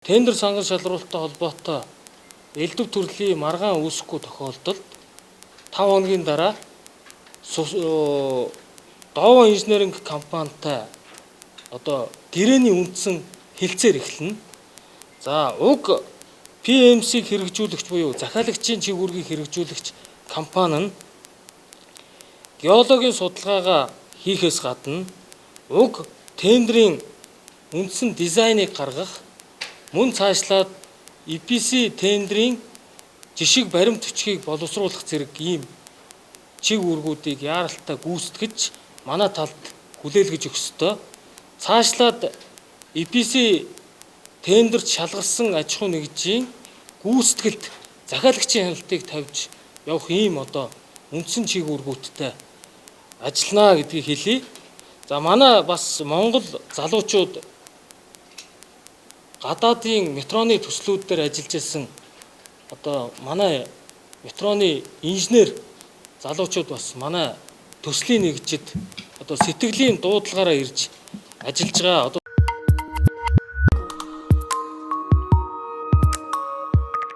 Тендер санган шалруулттай холбоотой элдэв төрлийн маргаан үүсэхгүй тохиолдолд 5 хоногийн дараа Доова инженеринг компанитай одоо гэрээний үндсэн хэлцээр эхэлнэ. За, уг PMC-г хэрэгжүүлэгч буюу захиалагчийн чиг үүргийг хэрэгжүүлэгч компани нь геологийн судалгаагаа хийхээс гадна уг тендрийн үндсэн дизайныг гаргах, мөн цаашлаад EPC тендрийн жишиг баримт бичгийг боловсруулах зэрэг ийм чиг үүргүүдийг яаралтай гүйцэтгэж манай талд хүлээлгэж өгөх ёстой. Цаашлаад EPC тендерт шалгарсан аж ахуйн нэгжийн гүйцэтгэлд захиалагчийн хяналтыг тавьж явах ийм одоо үндсэн чиг үүргүүдтэй ажиллана гэдгийг хэлье. За, манай бас Монгол залуучууд гадаадын метроны төслүүд дээр ажиллаж байсан, одоо манай метроны инженер залуучууд бас манай төслийн нэгжид одоо сэтгэлийн дуудлагаараа ирж ажиллаж байгаа. Одоо